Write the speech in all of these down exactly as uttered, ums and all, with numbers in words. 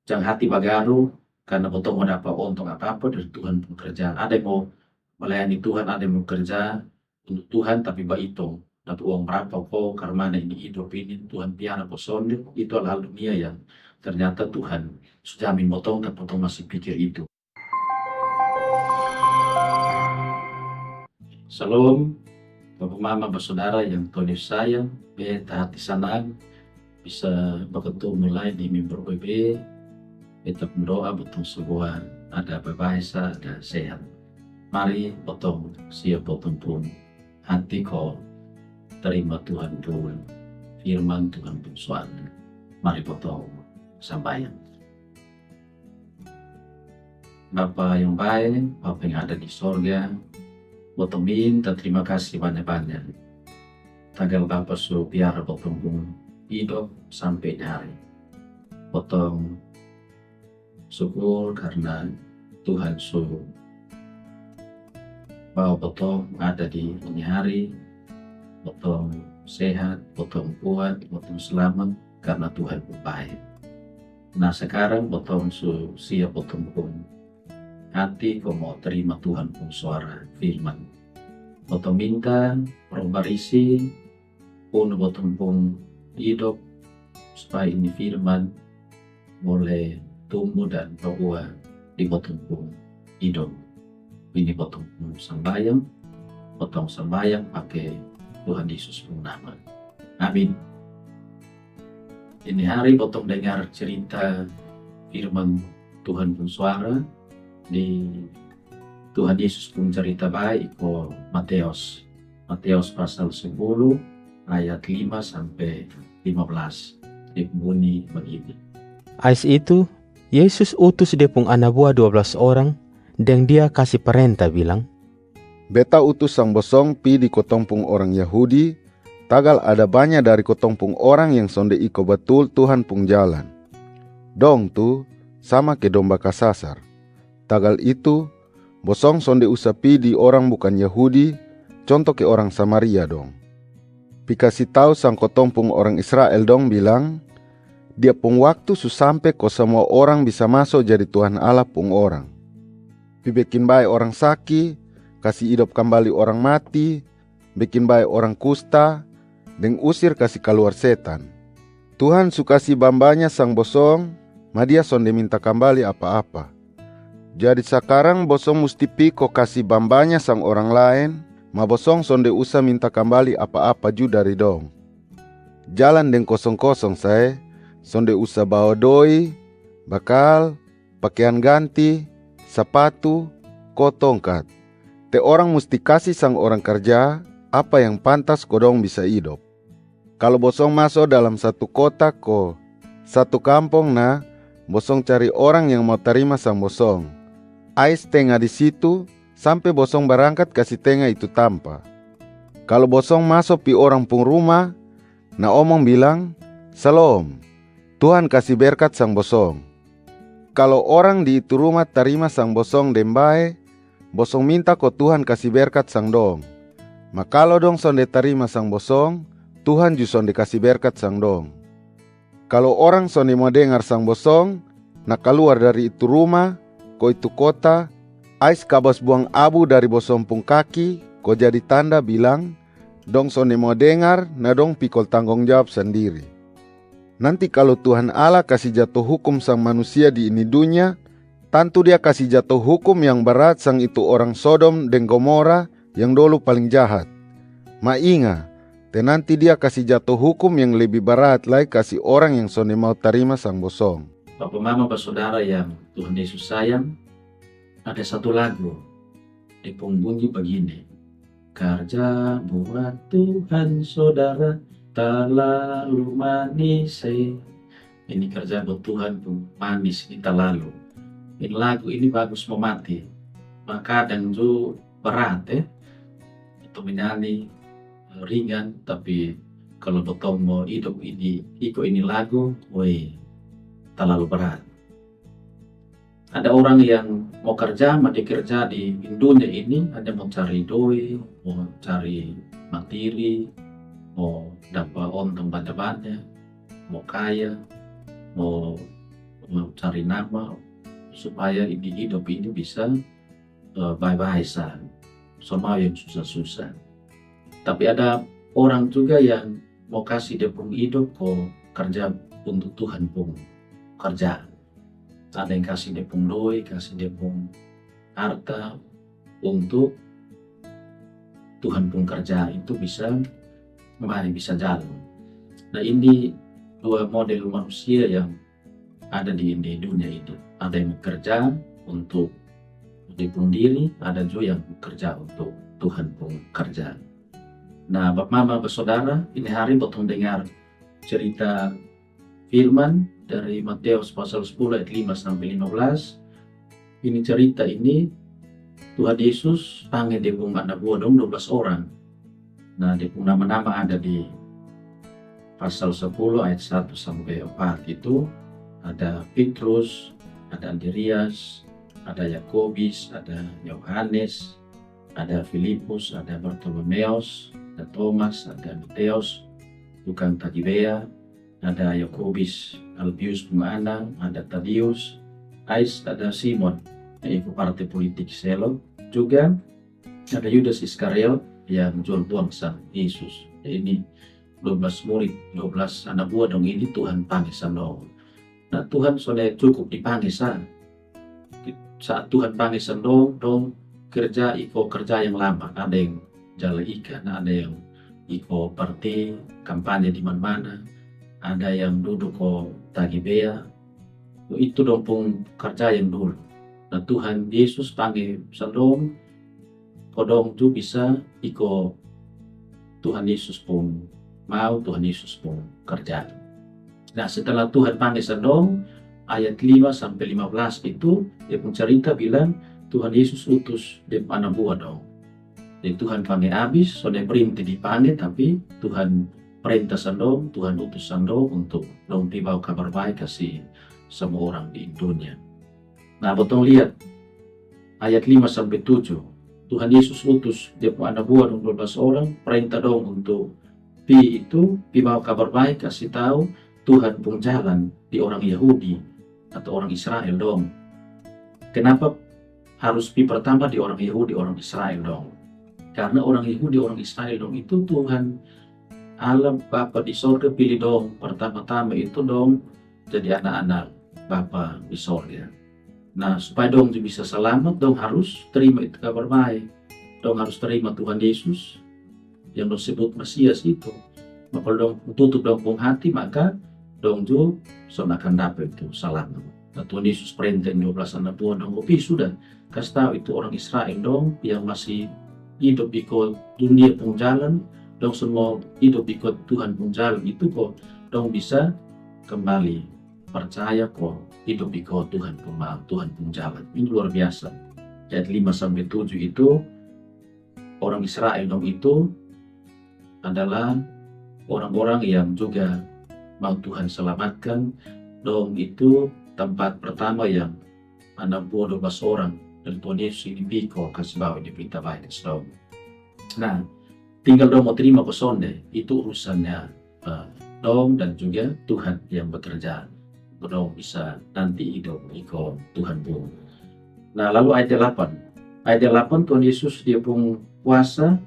Jang hati bagaru karna botong mo dapa ontong apa-apa dari Tuhan pung kerja. Ada yang mo melayani Tuhan, ada yang mo kerja untuk Tuhan tapi baitong dapa uang barapa ko, karmana ini idop ini Tuhan piara ko sonde. Itu hal-hal dunia yang ternyata Tuhan su jamin botong tapi botong masih pikir itu. Shalom, bapa mama basodara yang Tuhan Yesus sayang. Beta hati sanang bisa bakatumu lai di mimbar B B. Beta pung doa botong samua ada bae-bae sa, ada sehat. Mari botong siap botong pung hati ko tarima Tuhan pung firman, Tuhan pung suara. Mari botong sambayang. Bapa yang bae, Bapa yang ada di sorga, botong minta terima kasih banya-banya. Tagal Bapa su piara botong pung idop sampe ini hari. Botong syukur karna Tuhan su bawa botong ada di ini hari, botong sehat, botong kuat, botong selamat karna Tuhan pung bae. Nah, sekarang botong su siap botong pung hati ko mau terima Tuhan pung suara firman. Botong minta Roh Barisi punu botong pung idop supaya ini firman boleh tumbuh dan babua di botong pung idop. Ini botong pung sambayang, botong sambayang pake Tuhan Yesus pung nama. Amin. Ini hari botong dengar cerita firman Tuhan pung suara di Tuhan Yesus pung cerita bae iko Mateos. Mateos pasal sepuluh ayat lima sampe lima belas. Dia pung bunyi bagini. Ais itu, Yesus utus Dia pung ana bua dua belas orang, deng Dia kasi parenta bilang, "Beta utus sang bosong pi di kotong pung orang Yahudi, tagal ada banya dari kotong pung orang yang sonde iko batul Tuhan pung jalan. Dong tu sama ke domba kasasar. Tagal itu, bosong sonde usa pi di orang bukan Yahudi, conto ke orang Samaria dong. Pi kasi tau sang kotong pung orang Israel dong bilang, Dia pung waktu su sampe ko samua orang bisa maso jadi Tuhan Allah pung orang. Pi bekin bae orang saki, kasi idop kambali orang mati, bekin bae orang kusta, deng usir kasi kaluar setan. Tuhan su kasi bambanya sang bosong, ma Dia sonde minta kambali apa-apa. Jadi sakarang bosong musti pi ko kasi bambanya sang orang laen, ma bosong sonde usa minta kambali apa-apa ju dari dong. Jalan deng kosong-kosong sae, sonde usa bawa doi, bakal, pakean ganti, sapatu, ko tongkat. Te orang musti kasi sang orang karja apa yang pantas ko dong bisa idop. Kalo bosong maso dalam satu kota ko satu kampong na bosong cari orang yang mau tarima sang bosong, ais tenga di situ sampe bosong barangkat kasi tenga itu tampa. Kalo bosong maso pi orang pung ruma, na omong bilang, 'Salom, Tuhan kasi berkat sang bosong.' Kalo orang di itu ruma tarima sang bosong deng bae, bosong minta ko Tuhan kasi berkat sang dong. Ma kalo dong sonde tarima sang bosong, Tuhan ju sonde kasi berkat sang dong. Kalo orang sonde mau dengar sang bosong, na kaluar dari itu ruma ko itu kota, ais kabas buang abu dari bosong pung kaki ko jadi tanda bilang, 'Dong sonde mau dengar, na dong pikol tanggong jawab sandiri.' Nanti kalo Tuhan Allah kasi jato hukum sang manusia di ini dunya, tantu Dia kasi jato hukum yang barat sang itu orang Sodom deng Gomora yang dolu paling jahat. Ma inga, te nanti Dia kasi jato hukum yang lebi barat lai kasi orang yang sonde mau tarima sang bosong." Bapa mama basodara yang Tuhan Yesus sayang, ada satu lagu dia pung bunyi bagini, "Karja buat Tuhan sodara talalu manis e." Ini karja buat Tuhan pung manis ini talalu. Ini lagu ini bagus mo mati. Ma kadang ju barat e. Itu menyanyi ringan, tapi kalo botong mo idop ini, iko ini lagu, woi, talalu barat. Ada orang yang mau karja, ma dia karja di dunia ini, ada mau cari doi, mau cari matiri, mau dapa ontong banya-banya, mau kaya, mau mau cari nama supaya ini hidup ini bisa eh, bae-bae sa, so mau yang susah-susah. Tapi ada orang juga yang mau kasih dia pung hidup ko kerja untuk Tuhan pung kerja. Ada yang kasih dia pung doi, kasih dia pung harta untuk Tuhan pung kerja itu bisa kembali bisa jalan. Nah, ini dua model manusia yang ada di, di dunia ini. Ada yang bekerja untuk dia pung diri, ada juga yang bekerja untuk Tuhan pung kerja. Nah, Bapak Mama, Saudara, ini hari botong dengar cerita firman dari Matius pasal sepuluh ayat lima sampai lima belas. Ini cerita ini Tuhan Yesus panggil dia pung anak buah dong dua belas orang. Nah, dia pung nama-nama ada di pasal sepuluh ayat satu sampai empat itu. Ada Petrus, ada Andreas, ada Yakobus, ada Yohanes, ada Filipus, ada Bartolomeus, ada Thomas, ada Matius, tukang tagi bea, ada Yakobus, Alpius pung ana, ada Tadius, ais ada Simon, yang ikut partai politik Selot, juga ada Yudas Iskariot yang jual buang sang Yesus. Ini dua belas murid, dua belas anak buah dong ini Tuhan panggil sang dong. Nah, Tuhan sonde cukup dipanggil sa. Saat Tuhan panggil sang dong, dong kerja iko kerja yang lama. Ada yang jala ikan, ada yang iko parti kampanye di mana-mana, ada yang duduk ko tagi bea. Itu dong pung kerja yang dulu. Nah, Tuhan Yesus panggil sang dong, ko dong tu bisa iko Tuhan Yesus pung mau, Tuhan Yesus pung kerja. Nah, setelah Tuhan panggil sang dong, ayat lima sampai lima belas itu, dia pung cerita bilang Tuhan Yesus utus dia pung anak buah dong. Jadi Tuhan panggil abis, sonde berhenti dipanggil, tapi Tuhan perintah sang dong, Tuhan utus sang dong untuk dong pi bawa kabar bae kasi semua orang di dunia. Nah, botong lihat ayat lima sampai tujuh. Tuhan Yesus utus dia pung anak buah dong dua belas orang, perintah dong untuk pi itu, pi bawa kabar bae kasi tau Tuhan pung jalan di orang Yahudi atau orang Israel dong. Kenapa harus pi pertama di orang Yahudi, orang Israel dong? Karena orang Yahudi, orang Israel dong itu Tuhan Allah Bapa di sorga pilih dong pertama-tama itu dong jadi anak-anak Bapa di sorga. Nah, supaya dong ju bisa salamat, dong harus terima itu kabar bae. Dong harus terima Tuhan Yesus yang dong sebut Mesias itu. Maka kalau dong tutup dong pung hati, maka dong ju son akan dapa itu salamat. Nah, Tuhan Yesus perintah dua belas anak buah dong, oke, sudah. Kasih tahu itu orang Israel dong yang masih hidup ikut dunia pung jalan, dong semua hidup ikut Tuhan pung jalan itu ko dong bisa kembali percaya ko hidup ikut Tuhan pung mau, Tuhan pung jalan. Ini luar biasa. Ayat lima sampai tujuh itu, orang Israel dong itu adalah orang-orang yang juga mau Tuhan selamatkan. Dong itu tempat pertama yang anak buah dua belas orang dari Tuhan Yesus ini pi ko kasih bawa ini berita baik ke dong. Nah, tinggal dong mau terima ko sonde, itu urusannya eh, dong dan juga Tuhan yang bekerja. Dong bisa nanti hidup iko Tuhan pung. Nah, lalu ayat delapan. Ayat delapan, Tuhan Yesus dia pung kuasa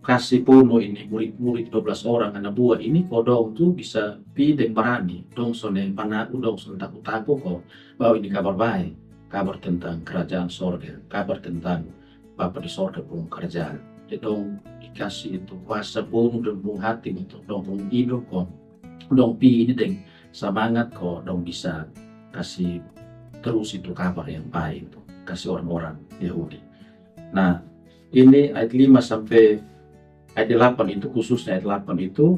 kasih pono ini murid-murid dua belas orang anak buah ini ko dong tu bisa pi deng barani. Dong sonde panaku, dong sonde taku-taku ko bawa ini kabar bae, kabar tentang kerajaan sorga, kabar tentang Bapa di sorga pung kerja. Jadi dong dikasih itu kuasa pono dong pung hati untuk dong pung hidup ko dong pi ini deng semangat ko dong bisa kasih terus itu kabar yang baik itu kasih orang-orang Yahudi. Nah, ini ayat lima sampai ayat delapan itu, khususnya ayat delapan itu,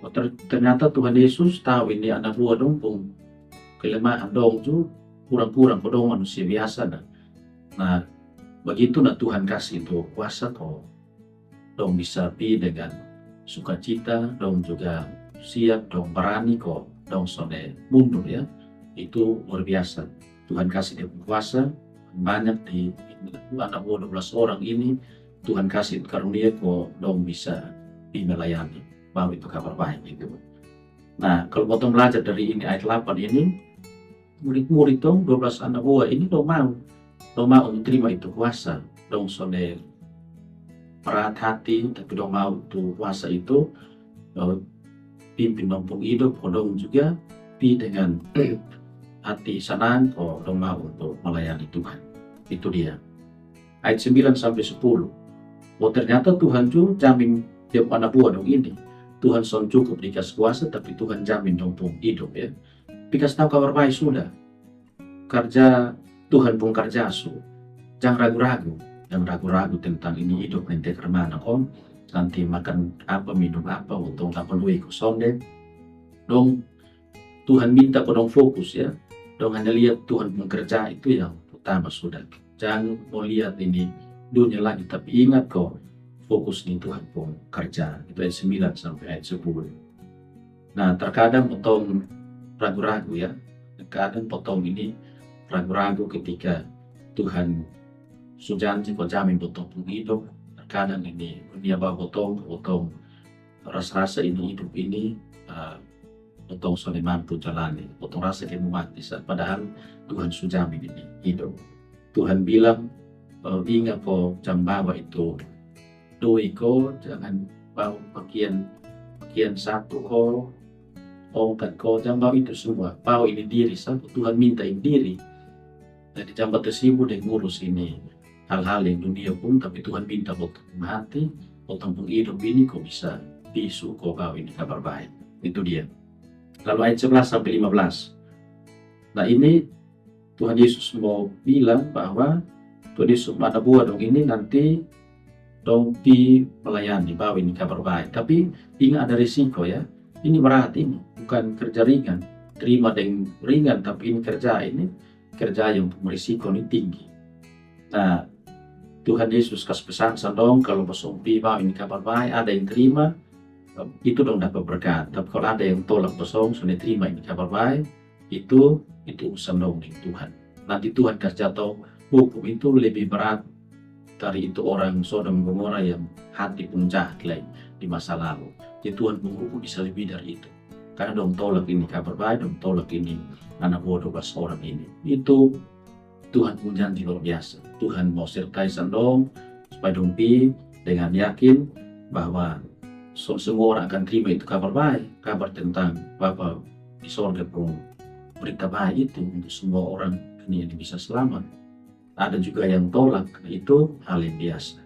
ter- ternyata Tuhan Yesus tahu ini anak buah dong pung kelemahan, dong tu kurang-kurang ko dong manusia biasa. Nah, nah, begitu nah Tuhan kasih itu kuasa ko dong bisa pi dengan sukacita, dong juga siap, dong barani ko dong sonde mundur ya. Itu luar biasa. Tuhan kasih dia pung kuasa banyak di anak buah dua belas orang ini. Tuhan kasih karunia ko dong bisa pi melayani, bawa itu kabar baik itu. Nah, kalau botong belajar dari ini ayat delapan ini, murid-murid dong, dua belas ana bua ini dong mau, dong mau untuk terima itu kuasa. Dong sonde berat hati, tapi dong mau tu kuasa itu eh, pimpin dong pung hidup, ko dong juga pi dengan hati sanang, ko dong mau untuk melayani Tuhan. Itu dia. Ayat sembilan sampai sepuluh. Oh, ternyata Tuhan ju jamin dia pung ana bua dong ini. Tuhan son cukup dikasih kuasa, tapi Tuhan jamin dong pung hidup, ya. Pi kas tau kabar bae sudah. Karja Tuhan pung karja su. Jang ragu-ragu. Jang ragu-ragu tentang ini hidup nanti ke mana, ko nanti makan apa, minum apa, untuk apa lui ko sonde. Dong, Tuhan minta ko dong fokus, ya. Dong hanya lihat Tuhan pung karja itu yang utama sudah. Jang mau lihat ini dunia lagi, tapi ingat ko fokus di Tuhan pung karja. Itu ayat sembilan sampai ayat sepuluh. Nah, terkadang botong ragu-ragu, ya. Terkadang botong ini ragu-ragu ketika Tuhan su janji ko jamin botong pung hidup. Terkadang ini dunia bawa botong, botong rasa-rasa ini hidup ini, eh, botong sonde mampu jalani. Botong rasa kayak mau mati, sa-, padahal Tuhan su jamin ini hidup. Tuhan bilang, eh, ingat ko jang bawa itu doi ko, jangan bawa pakaian, pakaian satu ko, tongkat ko, jang bawa itu semua. Bawa ini diri, sa-, Tuhan minta ini diri. Jadi jang bawa tersibuk deng ngurus ini hal-hal yang dunia pun, tapi Tuhan minta botong pung hati, botong pung hidup ini ko bisa bisu ko bawa ini kabar bae. Itu dia. Lalu ayat sebelas sampai lima belas. Nah, ini Tuhan Yesus mau bilang bahwa Tuhan Yesus pung ana bua dong ini nanti dong pi melayani, bawa ini kabar bae. Tapi ingat ada risiko, ya. Ini berat ini, bukan kerja ringan. Terima deng ringan, tapi ini kerja ini, kerja yang risiko ini tinggi. Nah, Tuhan Yesus kas pesan sang dong, kalau bosong pi bawa ini kabar bae, ada yang terima, itu dong dapat berkat. Tapi kalau ada yang tolak bosong, sonde terima ini kabar bae, itu, itu urusan dong deng Tuhan. Nanti Tuhan kas jatuh hukum itu lebih berat dari itu orang Sodom Gomora yang hati pun jahat lai di masa lalu. Jadi Tuhan pung hukum bisa lebih dari itu. Karena dong tolak ini kabar bae, dong tolak ini ana bua dua belas orang ini. Itu Tuhan pung janji luar biasa. Tuhan mau sertai sang dong supaya dong pi dengan yakin bahwa so-, semua orang akan terima itu kabar bae, kabar tentang Bapa di sorga pung berita bae itu untuk semua orang ini yang bisa selamat. Ada juga yang tolak, itu hal yang biasa.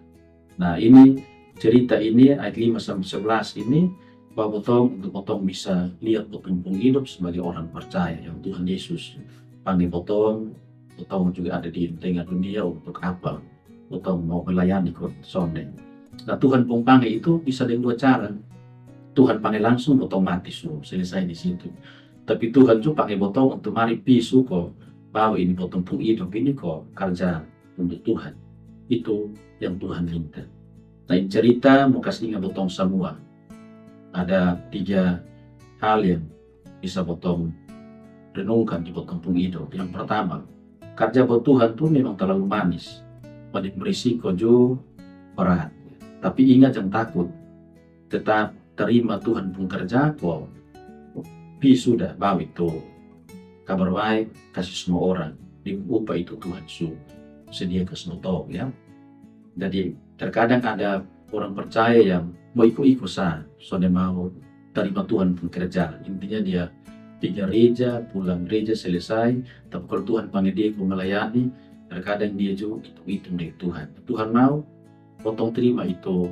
Nah, ini cerita ini ayat lima sampai sebelas ini bawa botong untuk botong bisa lihat botong pung hidup sebagai orang percaya yang Tuhan Yesus panggil botong, botong juga ada di tengah dunia untuk apa? Botong mau melayani ko sonde. Nah, Tuhan pung panggil itu bisa dengan dua cara. Tuhan panggil langsung, botong mati su, selesai di situ. Tapi Tuhan juga panggil botong untuk mari pi su ko bawa ini botong pung hidup ini ko kerja untuk Tuhan. Itu yang Tuhan minta. Nah, ini cerita mau kasih ingat botong semua. Ada tiga hal yang bisa botong renungkan di botong pung hidup. Yang pertama, kerja buat Tuhan tuh memang terlalu manis. Paling berisiko juga berat. Tapi ingat, jangan takut. Tetap terima Tuhan pung kerja ko pi sudah bawa itu kabar bae kasih semua orang. Di upah itu Tuhan su sedia kasih tau, ya. Jadi terkadang ada orang percaya yang mau iko-iko sa, sonde mau terima Tuhan pung kerja. Intinya dia pi gereja, pulang gereja selesai, tapi kalau Tuhan panggil dia mau melayani, terkadang dia juga hitung-hitung dari Tuhan. Tuhan mau botong terima itu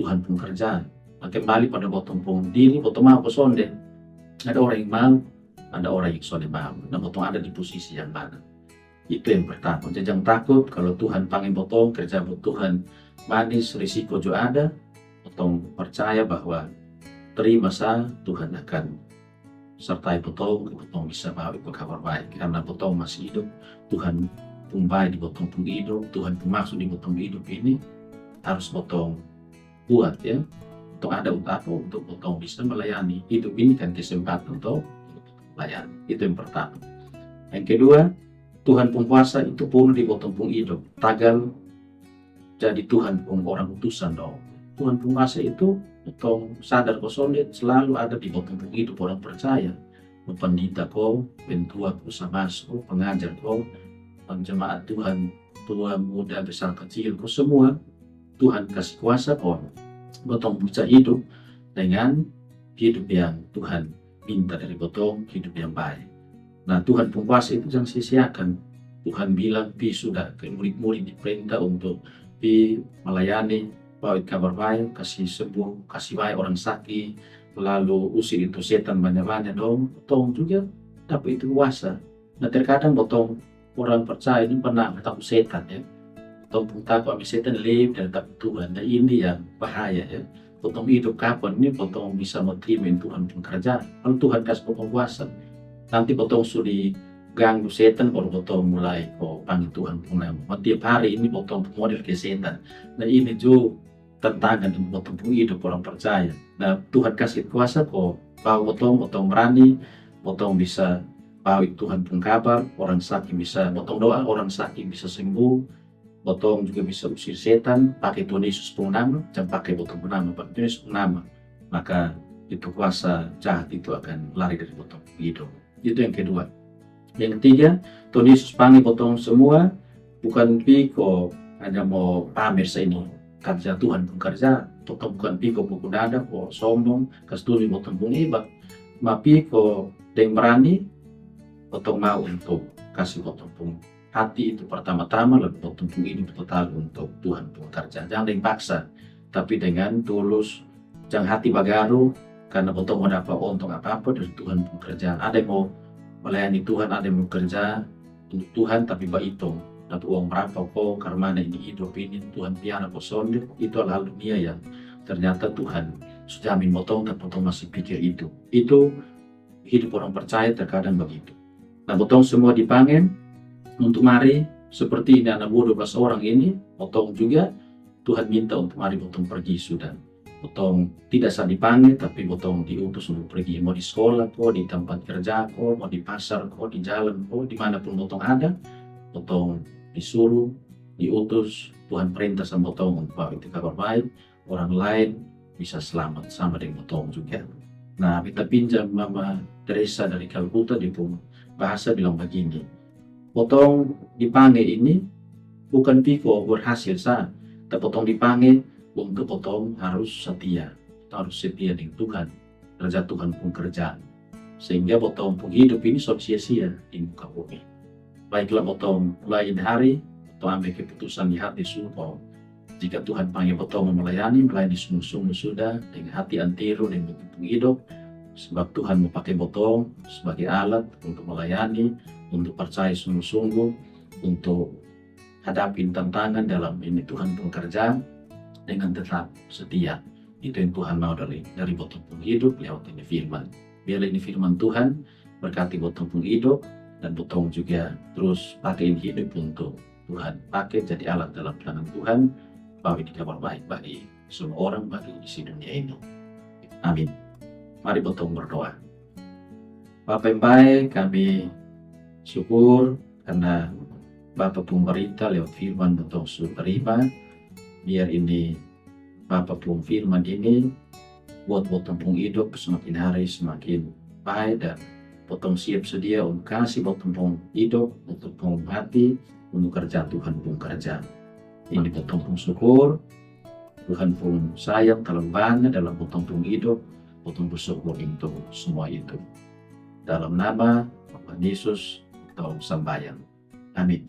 Tuhan pung kerja. Nah, kembali pada botong pung diri, botong mau ko sonde. Ada orang yang mau, ada orang yang sonde mau. Nah, botong ada di posisi yang mana? Itu yang pertama. Jadi jangan takut kalau Tuhan panggil botong, kerja buat Tuhan manis, risiko juga ada. Botong percaya bahwa terima sa, Tuhan akan sertai botong, botong bisa bawa itu kabar bae. Karena botong masih hidup, Tuhan pung bae di botong pung hidup, Tuhan pung maksud di botong hidup ini harus botong buat, ya. Botong ada untuk apa? Untuk botong bisa melayani. Hidup ini kan kesempatan untuk melayani. Itu yang pertama. Yang kedua, Tuhan pung kuasa itu pun di botong pung hidup. Tagal jadi Tuhan pung orang utusan dong. Tuhan pung kuasa itu botong sadar ko sonde selalu ada di botong pung hidup orang percaya. pendeta ko, pentua ko, samas ko, pengajar ko, jemaat Tuhan, tua, muda, besar, kecil ko, semua Tuhan kasi kuasa ko botong bisa hidup dengan hidup yang Tuhan minta dari botong, hidup yang baik. Nah, Tuhan pung kuasa itu jang sia-siakan. Tuhan bilang, pi sudah, ke murid-murid diperintah untuk pi melayani, bawa kabar baik, kasi sembuh, kasi baik orang saki, lalu usir itu setan banya-banya dong. Botong juga dapat itu kuasa. Nah, terkadang botong orang percaya ini pernah takut setan, ya. Botong pung takut sama setan lebih dari takut Tuhan. Nah, ini yang bahaya, ya. Botong hidup kapan ini botong bisa mau terima Tuhan pung kerja? Kalau Tuhan kasih botong kuasa, nanti botong sudah diganggu setan, baru botong mulai ko panggil Tuhan pung nama. Mau tiap hari ini botong pung model ke setan. Nah, ini juga tantangan dalam botong pung hidup orang percaya. Nah, Tuhan kasih kuasa ko bawa botong, botong berani, botong bisa bawa Tuhan pung kabar, orang saki bisa, botong doa, orang saki bisa sembuh, botong juga bisa usir setan, pakai Tuhan Yesus pung nama, jang pakai botong pung nama, pakai Tuhan Yesus pung nama. Maka itu kuasa jahat itu akan lari dari botong pung hidup. Itu yang kedua. Yang ketiga, Tuhan Yesus panggil botong semua, bukan pi ko hanya mau pamer sa ini kerja Tuhan pung kerja, botong bukan pi ko pukul dada ko sombong, kas tunjuk botong pung hebat, ma pi ko deng berani, botong mau untuk kasi botong pung hati itu pertama-tama, lalu botong pung hidup total untuk Tuhan pung kerja. Jang deng paksa, tapi dengan tulus, jang hati bagaru, karena botong mau dapat untung apa-apa dari Tuhan pung kerja. Ada yang mau melayani Tuhan, ada yang mau kerja untuk Tuhan, tapi baitong dapat uang berapa ko, karmana ini hidup ini, Tuhan piara ko sonde, itu hal-hal dunia yang ternyata Tuhan su jamin botong, tapi botong masih pikir itu. Itu hidup orang percaya terkadang begitu. Nah, botong semua dipanggil untuk mari seperti ini, anak buah dua belas orang ini, botong juga Tuhan minta untuk mari botong pergi sudah. Botong tidak sa dipanggil, tapi botong diutus untuk pergi. Mau di sekolah ko, di tempat kerja ko, mau di pasar ko, di jalan ko, dimanapun botong ada, botong disuruh, diutus, Tuhan perintah sama botong untuk bawa itu kabar baik, orang lain bisa selamat sama deng botong juga. Nah, beta pinjam Mama Teresa dari Kalkuta, dia pung bahasa bilang begini, botong dipanggil ini bukan pi ko berhasil sa, tapi botong dipanggil untuk botong harus setia, harus setia dengan Tuhan, kerja Tuhan pun kerja, sehingga botong pun hidup ini sok sia-sia di muka bumi. Baiklah, botong mulai ini hari, botong ambil keputusan di hati su, jika Tuhan panggil botong mau melayani, melayani sungguh-sungguh sudah, dengan hati antiru, dengan botong pung hidup, sebab Tuhan mau pakai botong sebagai alat untuk melayani, untuk percaya sungguh-sungguh, untuk hadapi tantangan dalam ini Tuhan pung kerja dengan tetap setia. Itu yang Tuhan mau dari dari botong pung hidup lewat ini firman. Biarlah ini firman Tuhan berkati botong pung hidup, dan botong juga terus pakai ini hidup untuk Tuhan, pakai jadi alat dalam tangan Tuhan, bawa ini kabar baik bagi semua orang, bagi isi dunia ini. Amin. Mari botong berdoa. Bapa yang baik, kami syukur karena Bapa pung berita lewat firman botong su terima. Biar ini Bapa pung firman ini buat botong pung hidup semakin hari semakin baik, dan botong siap sedia untuk kasih botong pung hidup, botong pung hati untuk kerja Tuhan pung kerja. Ini botong pung syukur, Tuhan pun sayang terlalu banyak dalam botong pung hidup, botong bersyukur untuk semua itu. Dalam nama Tuhan Yesus, botong sambayang. Amin.